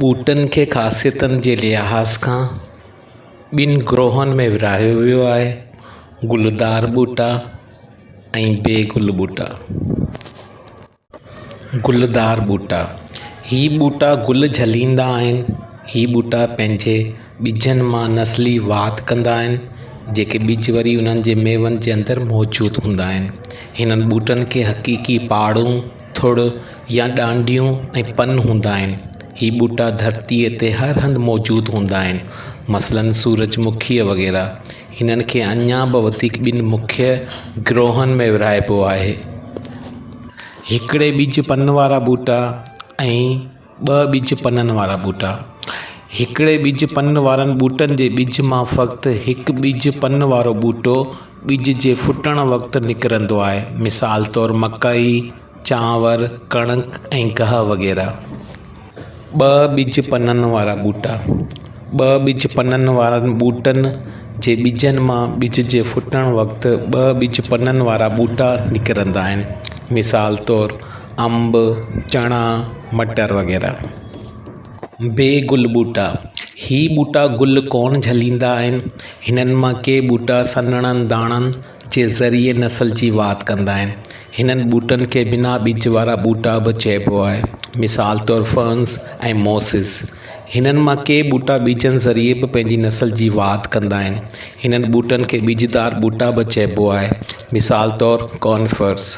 ٻوٽن کي خاصيتن جي لحاظ کان ٻن گروهن ۾ ورهايو ويو آهي، گلدار ٻوٽا ۽ بي گل ٻوٽا. گلدار ٻوٽا، هي ٻوٽا گل جهليندا آهن. هي ٻوٽا پنهنجي ٻجن مان نسلي واڌ ڪندا آهن، جيڪي ٻج وري انهن جي ميون جي اندر موجود هوندا آهن. هنن ٻوٽن کي حقيقي پاڙون، ٿڙ يا ڏانڊيون ۽ پن هوندا آهن. هي ٻوٽا ڌرتيء تي هر هنڌ موجود هوندا آهن، مثلاً سورج مکيء وغيره. هنن کي اڃا به وڌيڪ ٻن مکيه گروهن ۾ ورهائبو آهي. هڪڙي ٻج پن وارا ٻوٽا ۽ ٻه ٻج پنن وارا ٻوٽا. هڪڙي ٻج پن وارن ٻوٽن جي ٻج مان فقط هڪ ٻج پن وارو ٻوٽو ٻج جي ڦٽڻ وقت نڪرندو آهي. مثال طور مڪئي، چانور، ڪڻڪ ۽ گاهه وغيره. ٻه ٻج پنن وارا ٻوٽا، ٻه ٻج پنن وارن ٻوٽن جي ٻجن مان ٻج جي ڦٽڻ وقت ٻه ٻج پنن وارا ٻوٽا نڪرندا آهن. مثال طور انب، چڻا، مٽر وغيره. بي گل ٻوٽا، هي ٻوٽا گل ڪونه جهليندا آهن. هنن مان ڪي ٻوٽا سنهڙن داڻن جي ذريعي نسل جي واڌ ڪندا آهن. هنن ٻوٽن کي بنا ٻج وارا ٻوٽا به چئبو آهي. مثال طور فرنز ۽ موسز. هنن مان ڪي ٻوٽا ٻجن ذريعي به پنهنجي نسل جي واڌ ڪندا آهن. هنن ٻوٽن کي ٻجدار ٻوٽا به چئبو آهي. مثال طور ڪونفرز.